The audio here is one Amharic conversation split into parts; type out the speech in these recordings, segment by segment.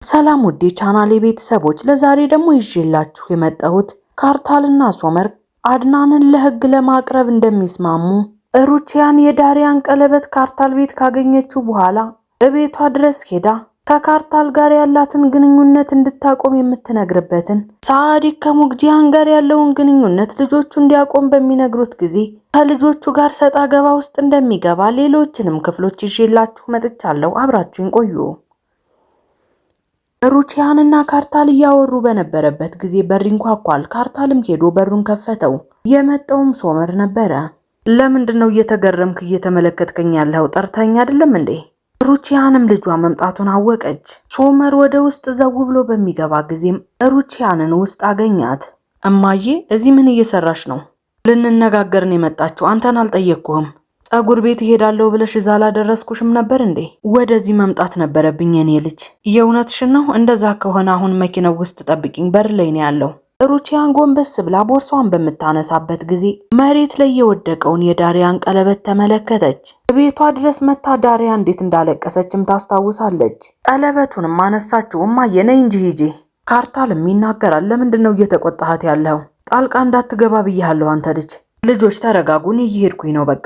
ሰላም ውዴ ቻናሌ ቤተሰቦች፣ ለዛሬ ደግሞ ይዤላችሁ የመጣሁት ካርታልና ሶመር አድናንን ለህግ ለማቅረብ እንደሚስማሙ፣ ሩቺያን የዳሪያን ቀለበት ካርታል ቤት ካገኘችው በኋላ እቤቷ ድረስ ሄዳ ከካርታል ጋር ያላትን ግንኙነት እንድታቆም የምትነግርበትን፣ ሳዲቅ ከሙግጂያን ጋር ያለውን ግንኙነት ልጆቹ እንዲያቆም በሚነግሩት ጊዜ ከልጆቹ ጋር ሰጣ ገባ ውስጥ እንደሚገባ ሌሎችንም ክፍሎች ይዤላችሁ መጥቻለሁ። አብራችሁኝ ቆዩ። ሩቺያንና ካርታል እያወሩ በነበረበት ጊዜ በር ይንኳኳል። ካርታልም ሄዶ በሩን ከፈተው። የመጣውም ሶመር ነበረ። ለምንድን ነው እየተገረምክ እየተመለከትከኝ ያለው? ጠርተኸኝ አይደለም እንዴ? ሩቺያንም ልጇ መምጣቱን አወቀች። ሶመር ወደ ውስጥ ዘው ብሎ በሚገባ ጊዜም ሩቺያንን ውስጥ አገኛት። እማዬ እዚህ ምን እየሰራሽ ነው? ልንነጋገርን የመጣችው አንተን አልጠየቅኩህም። ጸጉር ቤት እሄዳለሁ ብለሽ እዛ አላደረስኩሽም ነበር እንዴ? ወደዚህ መምጣት ነበረብኝ የኔ ልጅ። የእውነትሽን ነው? እንደዛ ከሆነ አሁን መኪናው ውስጥ ጠብቂኝ፣ በር ላይ ነው ያለው። ሩቺያን ጎንበስ ብላ ቦርሷን በምታነሳበት ጊዜ መሬት ላይ የወደቀውን የዳሪያን ቀለበት ተመለከተች። ቤቷ ድረስ መታ ዳሪያ እንዴት እንዳለቀሰችም ታስታውሳለች። ቀለበቱንም አነሳችው። እማዬ ነይ እንጂ ሂጂ። ካርታልም ይናገራል። ለምንድን ነው እየተቆጣሃት ያለው? ጣልቃ እንዳትገባ ብያለሁ አንተ ልጅ። ልጆች ተረጋጉ፣ እኔ እየሄድኩኝ ነው በቃ።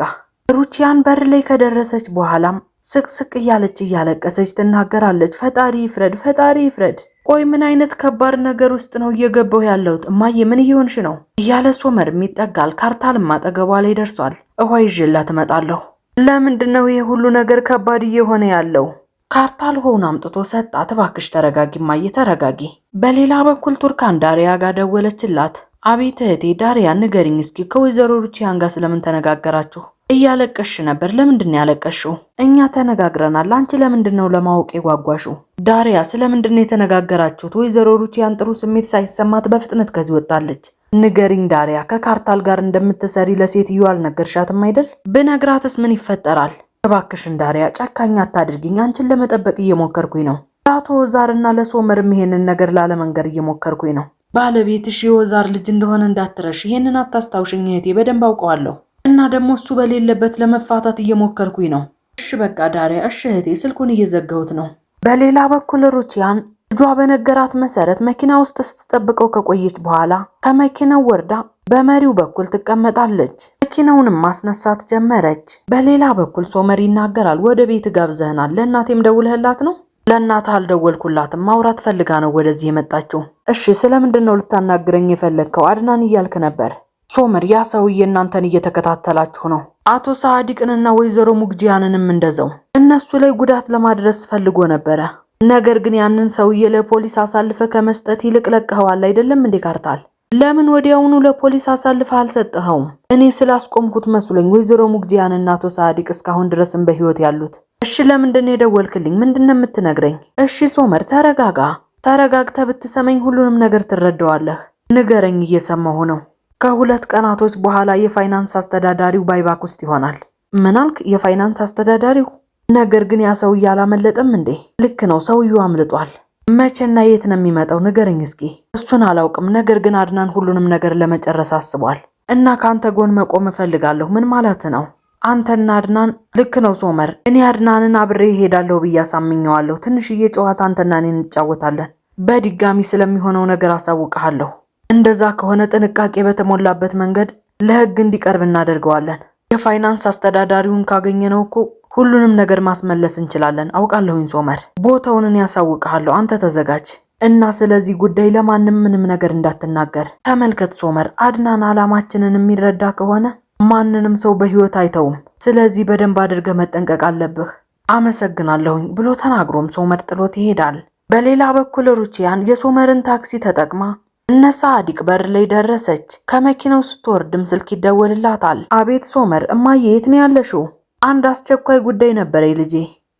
ሩቺያን በር ላይ ከደረሰች በኋላም ስቅስቅ እያለች እያለቀሰች ትናገራለች። ፈጣሪ ይፍረድ፣ ፈጣሪ ይፍረድ። ቆይ ምን አይነት ከባድ ነገር ውስጥ ነው እየገባሁ ያለሁት? እማዬ ምን እየሆንሽ ነው? እያለ ሶመርም ይጠጋል። ካርታልም አጠገቧ ላይ ደርሷል። ውሃ ይዤላት እመጣለሁ። ለምንድን ነው ይሄ ሁሉ ነገር ከባድ እየሆነ ያለው? ካርታል ውሃውን አምጥቶ ሰጣት። እባክሽ ተረጋጊ እማዬ ተረጋጊ። በሌላ በኩል ቱርካን ዳሪያ ጋር ደወለችላት። አቤት እህቴ ዳሪያ ንገሪኝ እስኪ ከወይዘሮ ሩቺያን ጋር ስለምን ተነጋገራችሁ? እያለቀሽ ነበር። ለምንድን ነው ያለቀሽው? እኛ ተነጋግረናል። አንቺ ለምንድን ነው ለማወቅ የጓጓሽው? ዳሪያ ስለምንድን ነው የተነጋገራችሁት? ወይዘሮ ሩቺያን ጥሩ ስሜት ሳይሰማት በፍጥነት ከዚህ ወጣለች። ንገሪኝ ዳሪያ፣ ከካርታል ጋር እንደምትሰሪ ለሴትዮ አልነገርሻትም አይደል? ብነግራትስ ምን ይፈጠራል? እባክሽን ዳሪያ ጨካኝ አታድርጊኝ። አንቺን ለመጠበቅ እየሞከርኩኝ ነው። ለአቶ ወዛርና ለሶመርም ይሄንን ነገር ላለመንገር እየሞከርኩኝ ነው። ባለቤትሽ የወዛር ልጅ እንደሆነ እንዳትረሽ። ይሄንን አታስታውሽኝ እህቴ፣ በደንብ አውቀዋለሁ። እና ደግሞ እሱ በሌለበት ለመፋታት እየሞከርኩኝ ነው። እሺ በቃ ዳሪያ፣ እሺ እህቴ፣ ስልኩን እየዘጋሁት ነው። በሌላ በኩል ሩቺያን ልጇ በነገራት መሰረት መኪና ውስጥ ስትጠብቀው ከቆየች በኋላ ከመኪናው ወርዳ በመሪው በኩል ትቀመጣለች። መኪናውንም ማስነሳት ጀመረች። በሌላ በኩል ሶመር ይናገራል። ወደ ቤት ጋብዘህናል፣ ለእናቴም ደውለህላት ነው? ለእናትህ አልደወልኩላትም፣ ማውራት ፈልጋ ነው ወደዚህ የመጣችው። እሺ ስለምንድን ነው ልታናግረኝ የፈለግከው? አድናን እያልክ ነበር። ሶመር ያ ሰውዬ እናንተን እየተከታተላችሁ ነው። አቶ ሳዲቅንና ወይዘሮ ሙግጂያንንም እንደዛው እነሱ ላይ ጉዳት ለማድረስ ፈልጎ ነበረ። ነገር ግን ያንን ሰውዬ ለፖሊስ አሳልፈ ከመስጠት ይልቅ ለቀኸዋል አይደለም እንዴ ካርታል? ለምን ወዲያውኑ ለፖሊስ አሳልፈ አልሰጠኸውም? እኔ ስላስቆምኩት መስሎኝ ወይዘሮ ሙግጂያንና አቶ ሳዲቅ እስካሁን ድረስም በህይወት ያሉት። እሺ ለምንድን ነው የደወልክልኝ? ምንድን ነው የምትነግረኝ? እሺ ሶመር ተረጋጋ። ተረጋግተህ ብትሰማኝ ሁሉንም ነገር ትረዳዋለህ። ንገረኝ፣ እየሰማሁ ነው። ከሁለት ቀናቶች በኋላ የፋይናንስ አስተዳዳሪው ባይባክ ውስጥ ይሆናል። ምን አልክ? የፋይናንስ አስተዳዳሪው? ነገር ግን ያ ሰውዬ አላመለጠም እንዴ? ልክ ነው፣ ሰውዬው አምልጧል። መቼና የት ነው የሚመጣው? ንገረኝ እስኪ። እሱን አላውቅም፣ ነገር ግን አድናን ሁሉንም ነገር ለመጨረስ አስቧል እና ከአንተ ጎን መቆም እፈልጋለሁ። ምን ማለት ነው? አንተና አድናን? ልክ ነው ሶመር፣ እኔ አድናንን አብሬ እሄዳለሁ ብዬ አሳምኘዋለሁ። ትንሽዬ ጨዋታ አንተና እኔ እንጫወታለን። በድጋሚ ስለሚሆነው ነገር አሳውቅሃለሁ። እንደዛ ከሆነ ጥንቃቄ በተሞላበት መንገድ ለሕግ እንዲቀርብ እናደርገዋለን። የፋይናንስ አስተዳዳሪውን ካገኘነው እኮ ሁሉንም ነገር ማስመለስ እንችላለን። አውቃለሁኝ ሶመር፣ ቦታውን እኔ ያሳውቅሃለሁ። አንተ ተዘጋጅ እና ስለዚህ ጉዳይ ለማንም ምንም ነገር እንዳትናገር። ተመልከት ሶመር፣ አድናን አላማችንን የሚረዳ ከሆነ ማንንም ሰው በህይወት አይተውም። ስለዚህ በደንብ አድርገህ መጠንቀቅ አለብህ። አመሰግናለሁኝ ብሎ ተናግሮም ሶመር ጥሎት ይሄዳል። በሌላ በኩል ሩቺያን የሶመርን ታክሲ ተጠቅማ እነ ሳዲቅ በር ላይ ደረሰች። ከመኪናው ስትወርድም ስልክ ይደወልላታል። አቤት ሶመር፣ እማዬ የት ነው ያለሽው? አንድ አስቸኳይ ጉዳይ ነበረኝ ልጄ።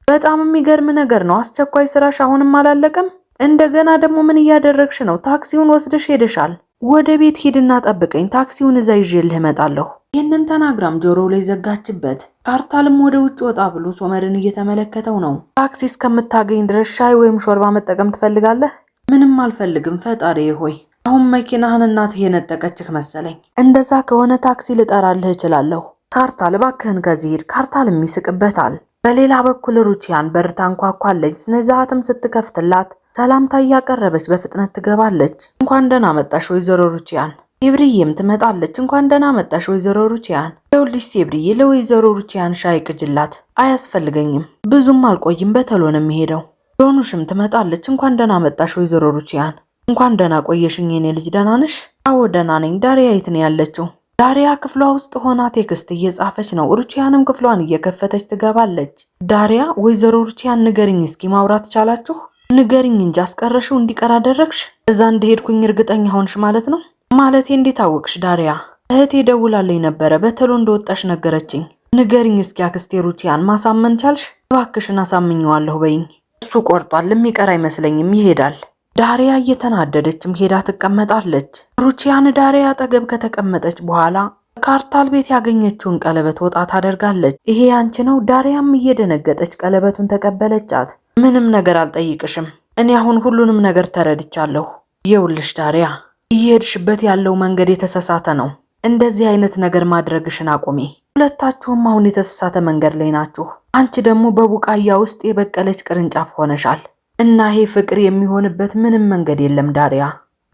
በጣም የሚገርም ነገር ነው። አስቸኳይ ስራሽ አሁንም አላለቀም? እንደገና ደግሞ ምን እያደረግሽ ነው? ታክሲውን ወስደሽ ሄደሻል። ወደ ቤት ሂድና ጠብቀኝ፣ ታክሲውን እዛ ይዤልህ እመጣለሁ። ይህንን ተናግራም ጆሮው ላይ ዘጋችበት። ካርታልም ወደ ውጭ ወጣ ብሎ ሶመርን እየተመለከተው ነው። ታክሲ እስከምታገኝ ድረስ ሻይ ወይም ሾርባ መጠቀም ትፈልጋለህ? ምንም አልፈልግም ፈጣሪ ሆይ። አሁን መኪናህን እናትህ የነጠቀችህ መሰለኝ። እንደዛ ከሆነ ታክሲ ልጠራልህ እችላለሁ። ካርታል እባክህን ከዚህ ሂድ። ካርታልም ይስቅበታል። በሌላ በኩል ሩቺያን በር ታንኳኳለች። ነዛሀትም ስትከፍትላት ሰላምታ እያቀረበች በፍጥነት ትገባለች። እንኳን ደህና መጣሽ ወይዘሮ ሩቺያን። ሴብርዬም ትመጣለች። እንኳን ደህና መጣሽ ወይዘሮ ሩቺያን። ይኸውልሽ ሴብርዬ፣ ለወይዘሮ ሩቺያን ሻይ ቅጅላት። አያስፈልገኝም፣ ብዙም አልቆይም፣ በተሎ ነው የሚሄደው። ዶኑሽም ትመጣለች። እንኳን ደህና መጣሽ ወይዘሮ ሩቺያን። እንኳን ደህና ቆየሽኝ የኔ ልጅ፣ ደህና ነሽ? አዎ ደህና ነኝ። ዳሪያ የት ነው ያለችው? ዳሪያ ክፍሏ ውስጥ ሆና text እየጻፈች ነው። ሩቺያንም ክፍሏን እየከፈተች ትገባለች። ዳሪያ ወይዘሮ ሩቺያን ንገርኝ እስኪ ማውራት ቻላችሁ? ንገርኝ እንጂ አስቀረሽው? እንዲቀር አደረግሽ? እዛ እንደሄድኩኝ እርግጠኛ ሆንሽ ማለት ነው? ማለቴ እንዴት አወቅሽ ዳሪያ? እህቴ ደውላልኝ ነበረ፣ በተሎ እንደወጣሽ ነገረችኝ። ንገርኝ እስኪ አክስቴ ሩቺያን ማሳመን ቻልሽ? እባክሽን አሳምኘዋለሁ በይኝ። እሱ ቆርጧል፣ የሚቀር አይመስለኝም፣ ይሄዳል። ዳሪያ እየተናደደችም ሄዳ ትቀመጣለች። ሩቺያን ዳሪያ አጠገብ ከተቀመጠች በኋላ ካርታል ቤት ያገኘችውን ቀለበት ወጣ ታደርጋለች። ይሄ ያንቺ ነው? ዳሪያም እየደነገጠች ቀለበቱን ተቀበለቻት። ምንም ነገር አልጠይቅሽም፣ እኔ አሁን ሁሉንም ነገር ተረድቻለሁ። ይኸውልሽ ዳሪያ፣ እየሄድሽበት ያለው መንገድ የተሳሳተ ነው። እንደዚህ አይነት ነገር ማድረግሽን አቁሚ። ሁለታችሁም አሁን የተሳሳተ መንገድ ላይ ናችሁ። አንቺ ደግሞ በቡቃያ ውስጥ የበቀለች ቅርንጫፍ ሆነሻል እና ይሄ ፍቅር የሚሆንበት ምንም መንገድ የለም ዳሪያ።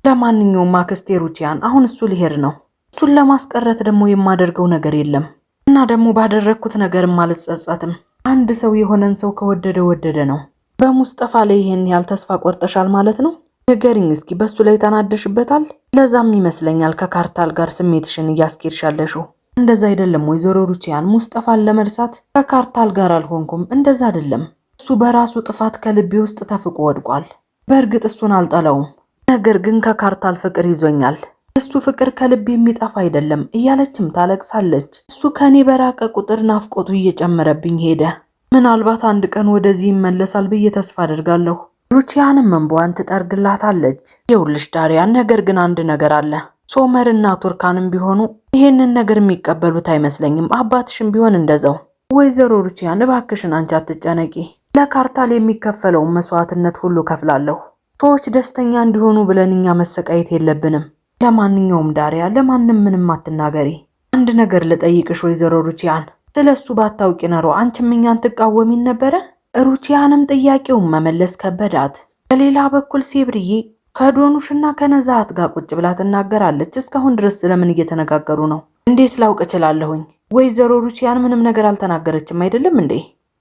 ለማንኛውም አክስቴ ሩቺያን አሁን እሱ ሊሄድ ነው። እሱን ለማስቀረት ደግሞ የማደርገው ነገር የለም እና ደግሞ ባደረግኩት ነገርም አልጸጸትም። አንድ ሰው የሆነን ሰው ከወደደ ወደደ ነው። በሙስጠፋ ላይ ይሄን ያህል ተስፋ ቆርጠሻል ማለት ነው? ንገሪኝ እስኪ በሱ ላይ ተናደሽበታል? ለዛም ይመስለኛል ከካርታል ጋር ስሜትሽን እያስኬድሻለሽው። እንደዛ አይደለም ወይዘሮ ሩቺያን፣ ሙስጠፋን ለመርሳት ከካርታል ጋር አልሆንኩም። እንደዛ አይደለም። እሱ በራሱ ጥፋት ከልቤ ውስጥ ተፍቆ ወድቋል። በእርግጥ እሱን አልጠላውም፣ ነገር ግን ከካርታል ፍቅር ይዞኛል። እሱ ፍቅር ከልብ የሚጠፋ አይደለም እያለችም ታለቅሳለች። እሱ ከኔ በራቀ ቁጥር ናፍቆቱ እየጨመረብኝ ሄደ። ምናልባት አንድ ቀን ወደዚህ ይመለሳል ብዬ ተስፋ አደርጋለሁ። ሩቺያንም እንባዋን ትጠርግላታለች። ይኸውልሽ ዳሪያ፣ ነገር ግን አንድ ነገር አለ። ሶመር እና ቱርካንም ቢሆኑ ይሄንን ነገር የሚቀበሉት አይመስለኝም። አባትሽም ቢሆን እንደዛው። ወይዘሮ ሩቺያን እባክሽን አንቺ አትጨነቂ። ለካርታል የሚከፈለውን መስዋዕትነት ሁሉ ከፍላለሁ። ሰዎች ደስተኛ እንዲሆኑ ብለን እኛ መሰቃየት የለብንም። ለማንኛውም ዳሪያ፣ ለማንም ምንም አትናገሪ። አንድ ነገር ልጠይቅሽ ወይዘሮ ሩቺያን፣ ስለ እሱ ባታውቂ ኖሮ አንቺም እኛን ትቃወሚን ነበረ? ሩቺያንም ጥያቄውን መመለስ ከበዳት። በሌላ በኩል ሴብርዬ ከዶኑሽና ከነዛሀት ጋር ቁጭ ብላ ትናገራለች። እስካሁን ድረስ ስለምን እየተነጋገሩ ነው? እንዴት ላውቅ እችላለሁኝ? ወይዘሮ ሩቺያን ምንም ነገር አልተናገረችም አይደለም እንዴ?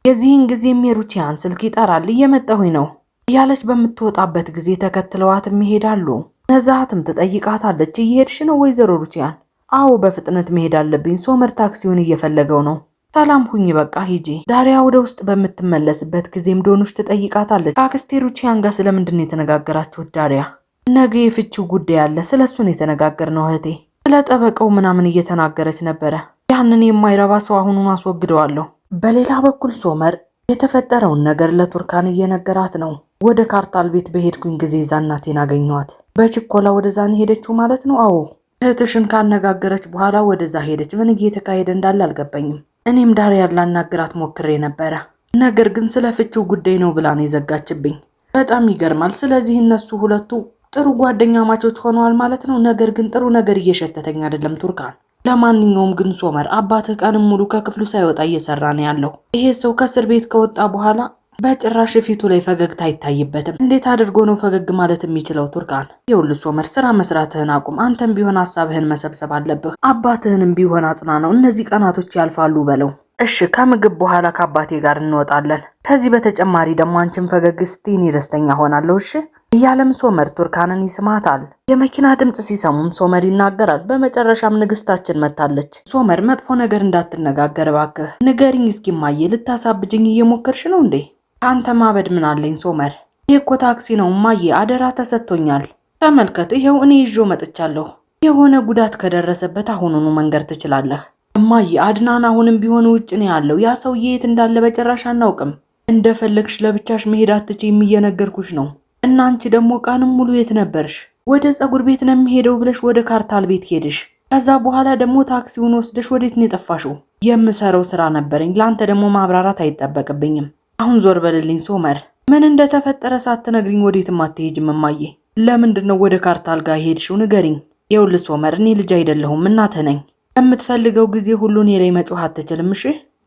የዚህን ጊዜም የሩቺያን ስልክ ይጠራል። እየመጣሁኝ ነው እያለች በምትወጣበት ጊዜ ተከትለዋትም ይሄዳሉ። ነዛሀትም ትጠይቃታለች። እየሄድሽ ነው ወይዘሮ ሩቺያን? አዎ በፍጥነት መሄድ አለብኝ። ሶመር ታክሲውን እየፈለገው ነው። ሰላም ሁኝ፣ በቃ ሂጂ። ዳሪያ ወደ ውስጥ በምትመለስበት ጊዜም ዶኑሽ ትጠይቃታለች። ከአክስቴ ሩቺያን ጋር ስለምንድን ነው የተነጋገራችሁት ዳሪያ? ነገ የፍቺው ጉዳይ አለ፣ ስለ እሱን የተነጋገርነው እህቴ። ስለ ጠበቃው ምናምን እየተናገረች ነበረ። ያንን የማይረባ ሰው አሁኑን አስወግደዋለሁ። በሌላ በኩል ሶመር የተፈጠረውን ነገር ለቱርካን እየነገራት ነው። ወደ ካርታል ቤት በሄድኩኝ ጊዜ እዛ እናቴን አገኘኋት። በችኮላ ወደዛ ነው ሄደችው ማለት ነው? አዎ እህትሽን ካነጋገረች በኋላ ወደዛ ሄደች። ምን እየተካሄደ እንዳለ አልገባኝም። እኔም ዳሪያን ላናግራት ሞክሬ ነበረ፣ ነገር ግን ስለ ፍቺው ጉዳይ ነው ብላ ነው የዘጋችብኝ። በጣም ይገርማል። ስለዚህ እነሱ ሁለቱ ጥሩ ጓደኛማቾች ሆነዋል ማለት ነው። ነገር ግን ጥሩ ነገር እየሸተተኝ አይደለም ቱርካን። ለማንኛውም ግን ሶመር አባትህ ቀንም ሙሉ ከክፍሉ ሳይወጣ እየሰራ ነው ያለው። ይሄ ሰው ከእስር ቤት ከወጣ በኋላ በጭራሽ ፊቱ ላይ ፈገግታ አይታይበትም። እንዴት አድርጎ ነው ፈገግ ማለት የሚችለው? ቱርካን ይኸውልህ ሶመር ስራ መስራትህን አቁም። አንተም ቢሆን ሀሳብህን መሰብሰብ አለብህ። አባትህንም ቢሆን አጽና ነው። እነዚህ ቀናቶች ያልፋሉ በለው። እሺ ከምግብ በኋላ ከአባቴ ጋር እንወጣለን። ከዚህ በተጨማሪ ደግሞ አንቺን ፈገግ ስትይ እኔ ደስተኛ ሆናለሁ። እሺ እያለም ሶመር ቱርካንን ይስማታል። የመኪና ድምፅ ሲሰሙም ሶመር ይናገራል። በመጨረሻም ንግስታችን መታለች። ሶመር መጥፎ ነገር እንዳትነጋገር እባክህ ንገሪኝ እስኪ እማዬ፣ ልታሳብጅኝ እየሞከርሽ ነው እንዴ? ከአንተ ማበድ ምን አለኝ ሶመር? ይህ እኮ ታክሲ ነው እማዬ፣ አደራ ተሰጥቶኛል። ተመልከት፣ ይሄው እኔ ይዤው መጥቻለሁ። የሆነ ጉዳት ከደረሰበት አሁኑኑ መንገር ትችላለህ። እማዬ፣ አድናን አሁንም ቢሆን ውጭ ነው ያለው። ያ ሰውዬ የት እንዳለ በጭራሽ አናውቅም። እንደፈለግሽ ለብቻሽ መሄድ አትችይም፣ እየነገርኩሽ ነው። እና አንቺ ደግሞ ቀንም ሙሉ የት ነበርሽ? ወደ ፀጉር ቤት ነው የምሄደው ብለሽ ወደ ካርታል ቤት ሄድሽ። ከዛ በኋላ ደግሞ ታክሲውን ወስደሽ ወዴት ነው የጠፋሽው? የምሰራው ስራ ነበረኝ። ለአንተ ደግሞ ማብራራት አይጠበቅብኝም። አሁን ዞር በልልኝ ሶመር። ምን እንደተፈጠረ ሳትነግሪኝ ወዴትም አትሄጂም እማዬ። ለምንድን ነው ወደ ካርታል ጋር ሄድሽው? ንገሪኝ። ይኸውልህ ሶመር፣ እኔ ልጅ አይደለሁም እናትህ ነኝ። የምትፈልገው ጊዜ ሁሉ እኔ ላይ መጮህ አትችልም። እሺ?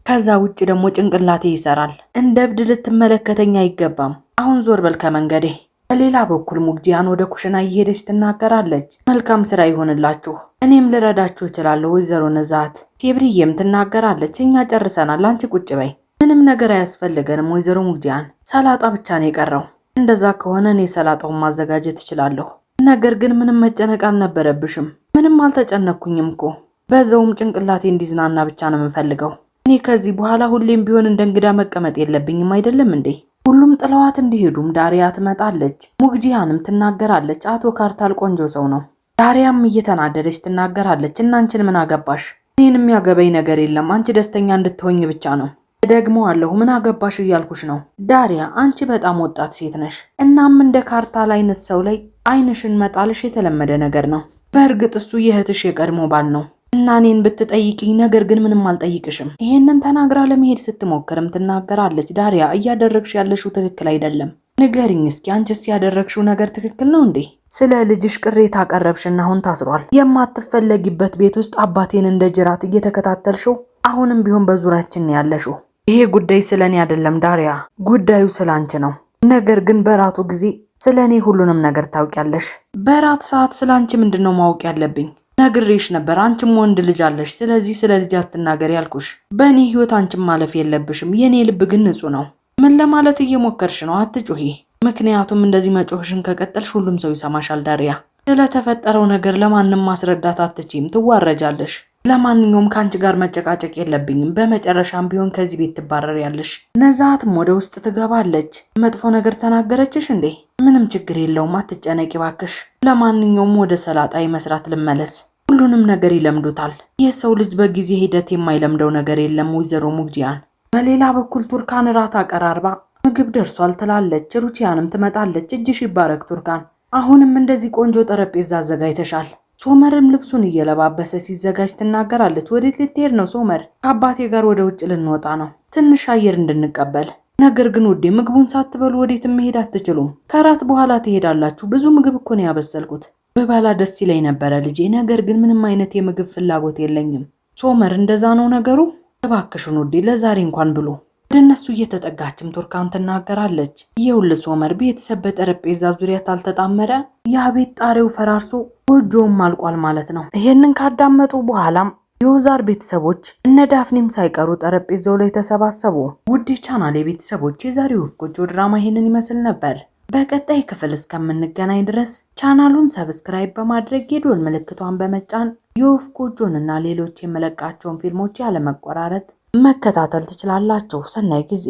ከዛ ውጭ ደግሞ ጭንቅላቴ ይሰራል። እንደ እብድ ልትመለከተኝ አይገባም። አሁን ዞር በል ከመንገዴ። በሌላ በኩል ሙግጂያን ወደ ኩሽና እየሄደች ትናገራለች። መልካም ስራ ይሆንላችሁ፣ እኔም ልረዳችሁ እችላለሁ ወይዘሮ ነዛት። ሴብሪዬም ትናገራለች። እኛ ጨርሰናል፣ አንቺ ቁጭ በይ፣ ምንም ነገር አያስፈልገንም ወይዘሮ ሙግጂያን፣ ሰላጣ ብቻ ነው የቀረው። እንደዛ ከሆነ እኔ ሰላጣውን ማዘጋጀት እችላለሁ። ነገር ግን ምንም መጨነቅ አልነበረብሽም። ምንም አልተጨነኩኝም እኮ በዛውም ጭንቅላቴ እንዲዝናና ብቻ ነው የምፈልገው። እኔ ከዚህ በኋላ ሁሌም ቢሆን እንደ እንግዳ መቀመጥ የለብኝም አይደለም እንዴ? ሁሉም ጥለዋት እንዲሄዱም ዳሪያ ትመጣለች። ሙግጂያንም ትናገራለች። አቶ ካርታል ቆንጆ ሰው ነው። ዳሪያም እየተናደደች ትናገራለች። እና አንቺን ምን አገባሽ? እኔን የሚያገባኝ ነገር የለም። አንቺ ደስተኛ እንድትሆኝ ብቻ ነው። ደግሞ አለሁ ምን አገባሽ እያልኩሽ ነው። ዳሪያ አንቺ በጣም ወጣት ሴት ነሽ። እናም እንደ ካርታል አይነት ሰው ላይ አይንሽን መጣልሽ የተለመደ ነገር ነው። በእርግጥ እሱ የእህትሽ የቀድሞ ባል ነው እና እኔን ብትጠይቂኝ፣ ነገር ግን ምንም አልጠይቅሽም። ይሄንን ተናግራ ለመሄድ ስትሞክርም ትናገራለች። ዳሪያ እያደረግሽ ያለሽው ትክክል አይደለም። ንገሪኝ እስኪ አንቺስ ያደረግሽው ነገር ትክክል ነው እንዴ? ስለ ልጅሽ ቅሬታ አቀረብሽና አሁን ታስሯል። የማትፈለጊበት ቤት ውስጥ አባቴን እንደ ጅራት እየተከታተልሽው አሁንም ቢሆን በዙሪያችን ነው ያለሽው። ይሄ ጉዳይ ስለ እኔ አይደለም ዳሪያ፣ ጉዳዩ ስለ አንቺ ነው። ነገር ግን በራቱ ጊዜ ስለ እኔ ሁሉንም ነገር ታውቂያለሽ። በራት ሰዓት ስለ አንቺ ምንድን ነው ማወቅ ያለብኝ? ነግሬሽ ነበር፣ አንቺም ወንድ ልጅ አለሽ። ስለዚህ ስለ ልጅ አትናገሪ ያልኩሽ። በእኔ ህይወት አንቺም ማለፍ የለብሽም። የእኔ ልብ ግን ንጹህ ነው። ምን ለማለት እየሞከርሽ ነው? አትጩሂ። ምክንያቱም እንደዚህ መጮህሽን ከቀጠልሽ ሁሉም ሰው ይሰማሻል። ዳሪያ፣ ስለተፈጠረው ነገር ለማንም ማስረዳት አትችይም፣ ትዋረጃለሽ። ለማንኛውም ከአንቺ ጋር መጨቃጨቅ የለብኝም። በመጨረሻም ቢሆን ከዚህ ቤት ትባረሪያለሽ። ነዛትም ወደ ውስጥ ትገባለች። መጥፎ ነገር ተናገረችሽ እንዴ? ምንም ችግር የለውም፣ አትጨነቂ ባክሽ። ለማንኛውም ወደ ሰላጣ መስራት ልመለስ። ሁሉንም ነገር ይለምዱታል። የሰው ልጅ በጊዜ ሂደት የማይለምደው ነገር የለም። ወይዘሮ ሙግጂያን በሌላ በኩል ቱርካን እራት አቀራርባ ምግብ ደርሷል ትላለች። ሩቺያንም ትመጣለች። እጅሽ ይባረክ ቱርካን፣ አሁንም እንደዚህ ቆንጆ ጠረጴዛ አዘጋጅተሻል። ሶመርም ልብሱን እየለባበሰ ሲዘጋጅ ትናገራለች። ወዴት ልትሄድ ነው ሶመር? ከአባቴ ጋር ወደ ውጭ ልንወጣ ነው፣ ትንሽ አየር እንድንቀበል። ነገር ግን ውዴ ምግቡን ሳትበሉ ወዴት መሄድ አትችሉም። ከራት በኋላ ትሄዳላችሁ። ብዙ ምግብ እኮ ነው ያበሰልኩት። ብበላ ደስ ይለኝ ነበረ ልጄ፣ ነገር ግን ምንም አይነት የምግብ ፍላጎት የለኝም። ሶመር እንደዛ ነው ነገሩ። እባክሽን ውዴ ለዛሬ እንኳን ብሎ ወደ እነሱ እየተጠጋችም ቱርካን ትናገራለች። ይኸውልህ ሶመር፣ ቤተሰብ በጠረጴዛ ዙሪያ ታልተጣመረ ያ ቤት ጣሪያው ፈራርሶ ጎጆውም አልቋል ማለት ነው። ይሄንን ካዳመጡ በኋላም የኦዛር ቤተሰቦች እነ ዳፍኔም ሳይቀሩ ጠረጴዛው ላይ ተሰባሰቡ። ውድ የቻናሌ ቤተሰቦች የዛሬው ወፍ ጎጆ ድራማ ይሄንን ይመስል ነበር። በቀጣይ ክፍል እስከምንገናኝ ድረስ ቻናሉን subscribe በማድረግ የደወል ምልክቷን በመጫን የወፍ ጎጆንና ሌሎች የመለቃቸውን ፊልሞች ያለመቆራረጥ መከታተል ትችላላችሁ። ሰናይ ጊዜ።